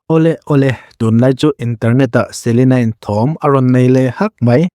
Awle awle, tunlai chu internet ah Selena in thawm a rawn nei leh hak mai.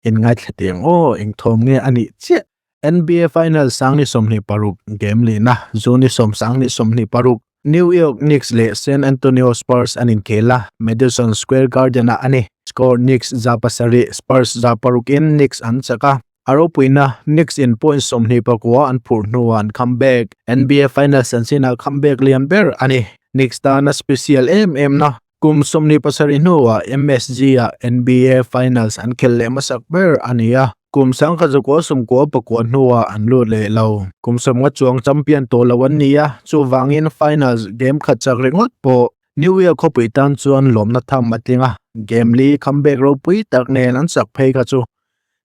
In ngaithla tiang aw, eng thawm nge a nih chiah? NBA Final 2026 game lihna June 10, 2026 New York Knicks leh San Antonio Spurs an inkhel a, Madison Square Garden ah a ni. Score Knicks 700, Spurs 600 in Knicks an chak a. A ropuina Knicks in point 29 an phurh hnuah an comeback. NBA Finals an sinah comeback lian ber a ni. Knicks tana special em em na kum 27 hnuah MSG ah NBA Finals an khel leh hmasak ber a ni a. Kum 1999 hnuah an lut leh lo. Kum 50 chuang champion tawh lo an ni a, chuvangin finals game khat chak ringawt pawh New York khawpui tan chuan lawmna tham a tling a, game li comeback ropui tak nen an chak phei kha chu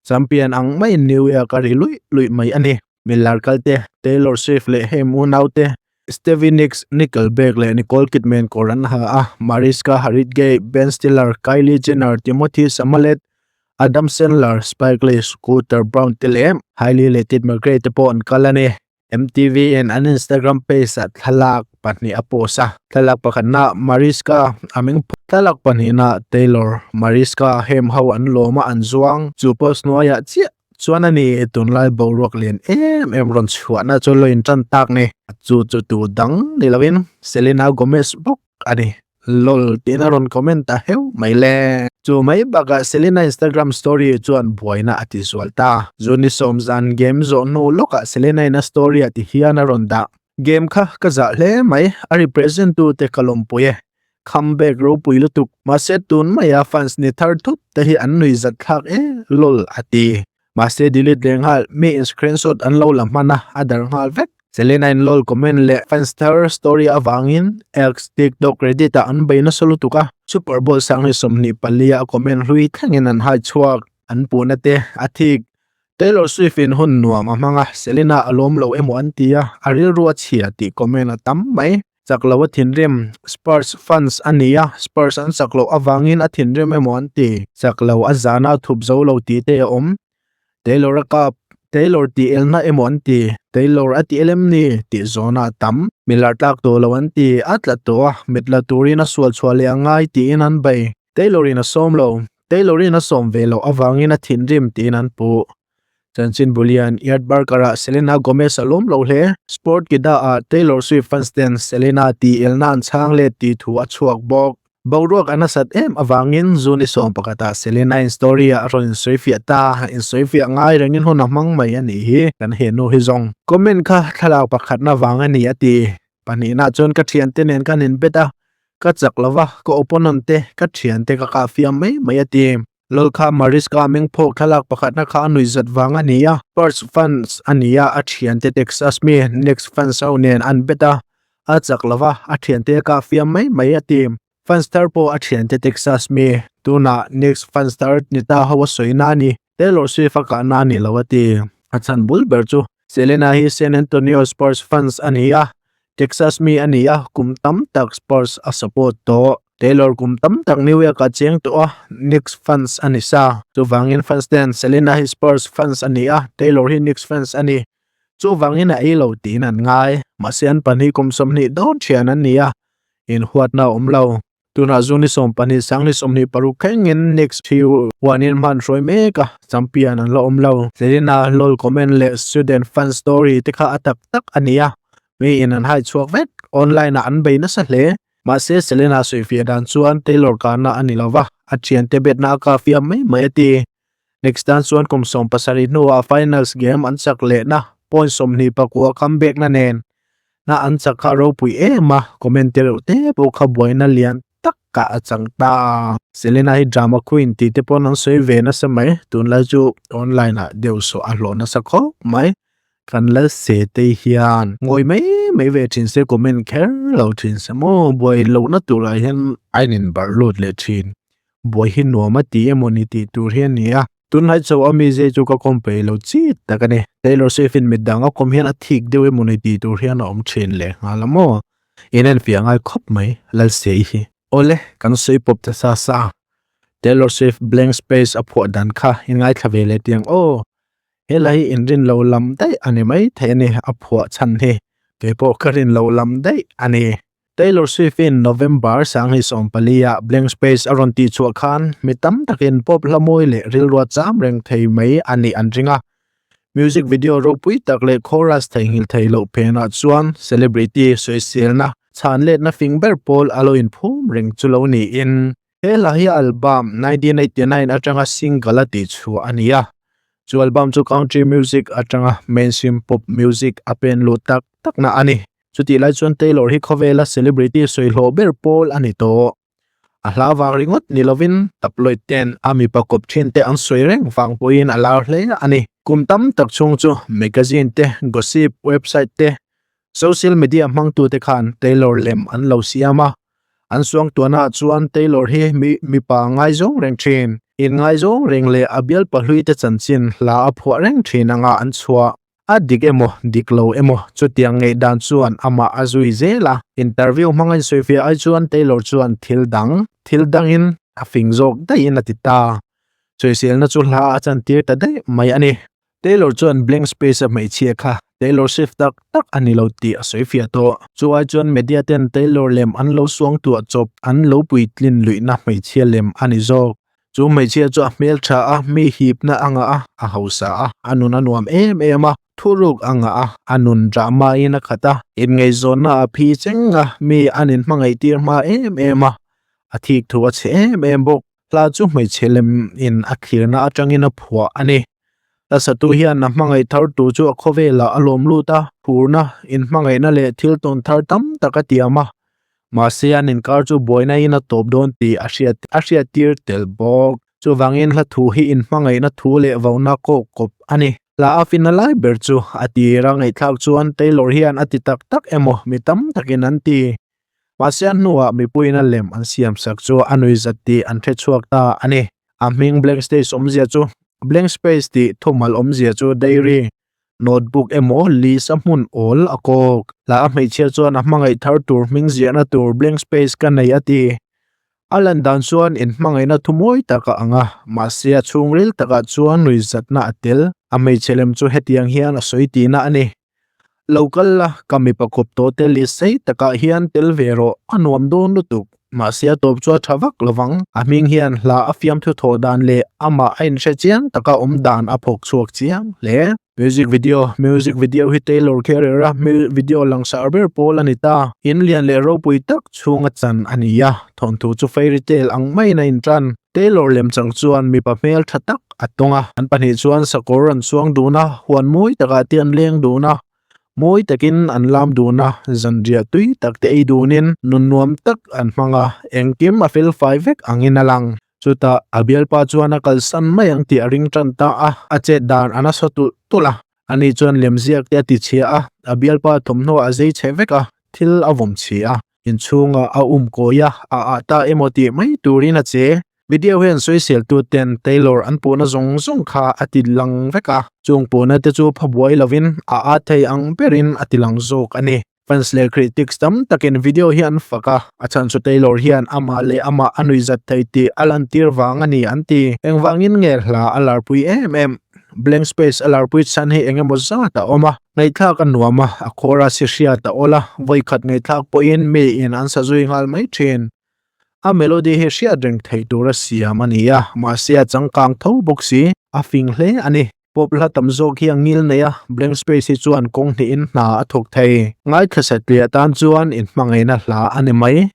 champion ang maiin New York a ri luih luih mai a ni. Miller kalte, Taylor Swift leh Haim unaute, Stevie Nicks, Nickelback leh Nicole Kidman kawr an ha a, Mariska Hargitay, Ben Stiller, Kylie Jenner, Timothée Chalamet, Adam Sandler, Spike Lee, Scooter Braun te leh Hailey leh Tate McRae te pawh an kal a ni. MTV in an Instagram page ah thlalak pahnih a post a, thlalak pakhatna Mariska a ming thlalak pahnihna Taylor Mariska hem ho an lawm a an zuang chu post hnuaiah chiah chuan a ni tunlai boruak lian em em rawn chhuahna chu lo in tan tak ni chu chu tu dang ni lovin Selena Gomez bawk a ni lol tiin a rawn comment ta heu mai le. Chu mai bakah Selena Instagram story chuan buaina a ti zual ta. June 10 zan game zawh hnu lawkah Selena in a story ah ti hian a rawn dah. Game kha ka zah hle mai, a represent tu te ka lawmpui e. Comeback ropui lutuk, mahse tun maia fans ni thar thut te hi an nui zat thlak e lol a ti. Mahse delete leh nghal, mi in screenshot an lo la hman a, a dar nghal vek. Selena in lol comment leh fans thar story avangin X, TikTok, Reddit ah an bei nasa lutuk a, Super Bowl 2024 a comment hlui thlengin an hai chhuak. An puhna te a thik. Taylor Swift in hun nuam a hmang a, Selena a lawm lo emaw an ti a, a rilru a chhia tih comment a tam mai. Chak lo a thinrim, Spurs fans a ni a, Spurs an chak loh avangin a thinrim emaw an ti. Chak lo a zana thup zo lo tih te a awm. Taylor a kap, Taylor tih elna emaw an ti, Taylor a ti el em ni tih zawhna a tam. Miller tlak tawh lo an ti, a tla tawh a, mit la turin a sual chhuah leh a ngai tiin an bei. Taylor in a sawm lo, Taylor in a sawm ve loh avangin a thinrim tiin an puh. Chanchin Bullion, Yard Barker-ah Selena Gomez a lawm lo hle. Sport Kida-ah Taylor Swift fans ten Selena tih elna an chhang let tih thu a chhuak bawk. Boruak a nasat em avangin June 11 ah Selena in story-ah a rawn insawifiah ta. Insawifiah ngai rengin hun a hmang mai a nih hi kan he nu hi zawng. Comment kha thlalak pakhatna vang a ni a ti. Pahnihna chuan ka thiante nen kan inbet a, ka chak lova, ka opponent te, ka thiante ka kahfiam mai mai a ti. Lolkha Mariska mengphawk thlalak pakhatna kha a nuih zat vang a ni a, Spurs fans a ni a, a thiante Texas mi Knicks fans ho nen an bet a, a chak lo va, a thiante a kah fiam mai mai a ti. Fans thar pawh a thiante Texas mi tunah Knicks fans thar ni ta ho a sawi na a ni, Taylor Swift a kah na a ni lo a ti. A chhan bul ber chu Selena hi San Antonio Spurs fans a ni a, Texas mi a ni a, kum tam tak Spurs a support tawh. Taylor kum tam tak New York ah cheng tawh a, Knicks fans a ni sa. Chuvangin fans ten Selena hi Spurs fans a ni a, Taylor hi Knicks fans a ni. Chuvangin a ei lo tiin an ngai. Mahse an pahnih kum 20 dawn thian an ni a, inhuatna a awm lo. Tunah June 12 2026 thlengin Knicks hi huanin hman hruai mek a, champion an la awm lo. Selena lol comment leh student fan story te kha a tak tak a ni a, mi in an hai chhuak vek. Online ah an bei nasa hle. Mahse Selena sawifiah dan chuan Taylor kahna a ni lova, a thiante betna a kah fiam mai mai a ti. Knicks tan chuan kum 17 hnuah finals game an chak lehna point 29 comeback na nen na an chak kha ropui em a, comment te reuh te pawh kha buaina lian tak ah a chang ta. Selena hi drama queen tih te pawn an sawi ve nasa mai, tunlai chu online ah deuh sawh a hlawh nasa khawp mai, kan lal se te hian ngawi mai mai ve thin se comment kher lo thin se maw, buai lohna turah hian a inbarh lut leh thin, buai hi nuam a ti emaw ni tih tur hi a ni a. Tunlai chauh a mi zai chu ka kawm peih lo chi tak a ni. Taylor Swift in mit dang a kawm hian a thik deuh emaw ni tih tur hian a awm thin leh nghal a maw. In en fiah ngai khawp mai Lalsei hi. Awle, kan sawi pawp ta sa sa. Taylor Swift blank space a phuah dan kha in ngaithla ve leh tiang aw. Helai hi in rin lo lam daih a ni mai thei a ni a phuah chhan hi. Keipawh ka rin lo lam daih a ni. Taylor Swift in November 2024 ah Blank Space a rawn tihchhuah khan mi tam takin pop hla mawi leh rilrua cham reng thei mai a nih an ring a. Music video ropui tak leh chorus theihnghilh thei loh phenah chuan celebrity sawiselna chhan letna fing ber pawl a lo inphum reng chu lo niin he hla hi album 1989 atanga single a tihchhuah a ni a. Chu album chu country music atanga mainstream pop music a pen lut tak takna a ni. Chutih lai chuan Taylor hi khawvela celebrity sawihlawh ber pawl a ni tawh. A hla vang ringawt ni lovin tabloid ten a mipa kawp thin te an sawi reng vang pawhin a lar hle a ni. Kum tam tak chhung chu magazine te, gossip website te, social media hmangtute khan Taylor lem an lo siam a. An suangtuahnaah chuan Taylor hi mi mipa ngaizawng reng thin, inngaizawng reng leh a bialpa hluite chanchin hla a phuah reng thin anga an chhuah. A dik emaw, dik lo emaw, chutiang ngaihdan chuan amah a zui zel a. Interview hmanga insawifiah ai chuan Taylor chuan thil dang, thil dangin a fing zawk daihin a ti ta. Sawiselna chu hla a chantir ta daih mai a ni. Taylor chuan blank space a hmeichhia kha Taylor Swift tak tak a ni lo tih a sawifiah tawh. Chu ai chuan media ten Taylor lem an lo suangtuah chawp an lo puitlin luihna hmeichhia lem a ni zawk. Chu hmeichhia chu a hmel tha a, mi hipna a ngah a, a hausa a, a nun a nuam em em a, thuruk a ngah a, a nun drama-in a khat a, inngaihzawnna a phi cheng a, mi an inhmangaihtir hma em em a, a thik thu a chhe em em bawk. Hla chu hmeichhe lem in a thlirna atangin a phuah a ni. Hlasatu hian a hmangaih thar tur chu a khawvelah a lawm lut a, phurna, inhmangaihna leh thil tawn thar tam tak a tiam a, Mahse an inkar chu buaina in a tawp dawn tih a hriat a hriattir tel bawk. Chuvangin hla thu hi inhmangaihna thu leh vona kawk kawp a ni. Hla a fina lai ber chu a tir a ngaihthlak chuan Taylor hian a ti tak tak emaw mi tam takin an ti. Mahse a hnuah mipuiin a lem an siam sak chu a nui zat tih an hre chhuak ta a ni. A hming Blank Space awmzia chu Blank Space tih thumal awmzia chu Dairy Notebook emaw list a hmun awl a kawk. Hla a hmeichhia chuan a hmangaih thar tur hming ziahna tur blank space ka nei a ti. A lan dan chuan inhmangaihna thu mawi tak a ang a, mahse a chhungril takah chuan nuihzatna a tel. A hmeichhe lem chu hetiang hian a sawi tihna a ni. Lo kal la, ka mipa kawp tawh te list sei takah hian tel ve rawh, a nuam dawn lutuk. Mahse a tawp chu a tha vak lovang. A hming hian hla a fiamthu thawh dan leh amah a inhre chiang taka awm dan a phawk chhuak chiang hle. Music video, Music video hi Taylor Carrier-a video langsar ber pawl a ni ta. In lian leh ropui tak chhunga chan a ni a, thawnthu chu fairy tale ang maiin a intan. Taylor lemchang chuan mipa hmel tha tak a tawng a, an pahnih chuan sakawr an chuang dun a, huan mawi takah te an leng dun a. Mawi takin an lam dun a, zanriah tui tak te ei dunin nun nuam tak an hmang a, engkim a fel fai vek angin a lang. Chutah a bialpa chuan a kalsan mai ang tih a ring tan ta a, a chet dan a nasa tulh tulh a. Ani chuan lemziak te a ti chhia a, a bialpa thawmhnaw a zei chhe vek a, thil a vawm chhi a, inchhungah a um kawi a, a ah ta emaw tih mai turin a che. Video hian sawiseltu ten Taylor an puhna zawng zawng kha a ti lang vek a, chung puhna te chu pha buai lovin a at thei ang berin a ti lang zawk a ni. Fans leh critics tam takin video hi an fak a, a chhan chu Taylor hian amah leh amah a nuihzat thei tih a lantir vang a ni an ti. Engvangin nge hla a larpui em em? Blank space a larpui chhan hi eng emaw zat a awm a, ngaihthlak a nuam a, a chorus hi hriat a awl a, vawikhat ngaihthlak pawhin miin an sa zui nghal mai thin. A melody hi hriat reng theih tura siam a ni a, mahse a changkang tho bawk si, a fing hle a ni. Pop hla tam zawk hi a ngil nei a, blank space hi chuan kawng hnihin hna a thawk thei. Ngaithla satliah tan chuan inhmangaihna hla a ni mai.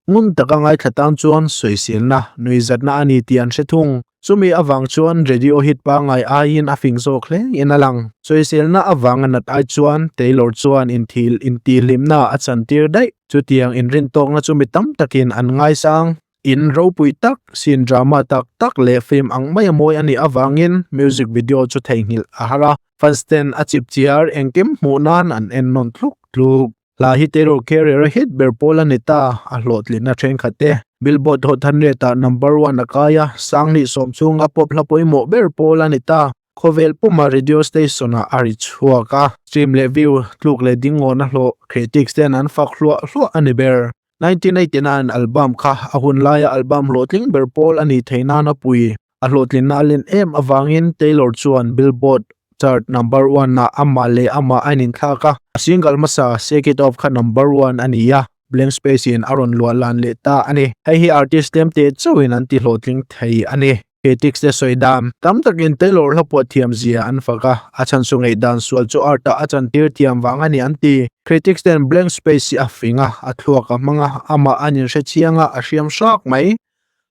Ngun taka ngaithla tan chuan sawisilna, nuihzatna a ni tih an hre thung. Chumi avang chuan radio hit pangngai aiin a fing zawk hle in a lang. Sawiselna avanga nat ai chuan Taylor chuan inthil intihhlimna a chantir daih. Chutiang inrintawkna chu mi tam takin an ngaisang. In ropui tak, scene drama tak tak leh film ang mai a mawi a nih avangin music video chu theihnghilh a har a. Fans ten a chip chiar engkim hmuh nan an en nawn tluk tluk. Hla hi Taylor Carrier a hit ber pawl a ni ta, a hlawhtlinna thenkhat te. Billboard Hot 100 ah number one a kai a, 2010 chhunga pop hla pawimawh ber pawl a ni ta. Khawvel puma radio station ah a ri chhuak a, stream leh view tluk leh ding ngawhna hlawh critics ten an fak hluah hluah a ni ber. 1989 album kha a hun laia album hlawhtling ber pawl a nih theih nan a pui. A hlawhtlinna a len em avangin Taylor chuan Billboard chart number one ah amah leh amah a ininthlak a, a single hmasa Shake It Off kha number one a ni a. Blank Space in a rawn luah lan leh ta a ni. Hei hi artist tlem te chauhin an ti hlawhtling thei a ni. Critics te sawi dan tam takin Taylor hla pawh thiam zia an fak a, a chhan chu ngaihdan sual chu art ah a chantir thiam vang a ni an ti. Critics ten Blank Space hi a fing a, a thluak a hmang a, amah an inhre chiang a, a hriam hrak mai.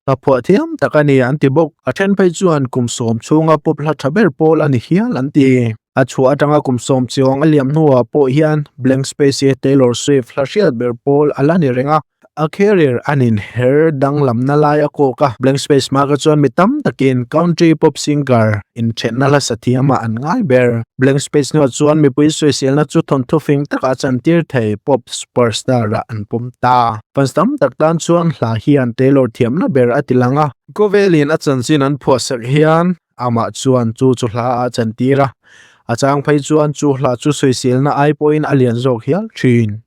Hla phuah thiam tak a ni an ti bawk. A then phei chuan kum sawm chhunga pawp hla tha ber pawl a ni hial an ti. A chhuah atanga kum sawm chiang a liam hnuah pawh hian Blank Space hi Taylor Swift hla hriat ber pawl a la ni reng a. A career an inher danglamna lai a kawk a, Blank Space hma kha chuan mi tam takin country pop singer inthenna hla sa thiamah an ngai ber. Blank Space hnuah chuan mipui sawiselna chu thawnthu fing takah a chantir thei pop superstar ah an pawm ta. Fans tam tak tan chuan hla hian Taylor thiamna ber a ti lang a. Khawvelin a chanchin an phuahsak hian amah chuan chu chu hla ah a chantir a, a chang phei chuan chu hla chu sawiselna ai pawhin a lian zawk hial thin.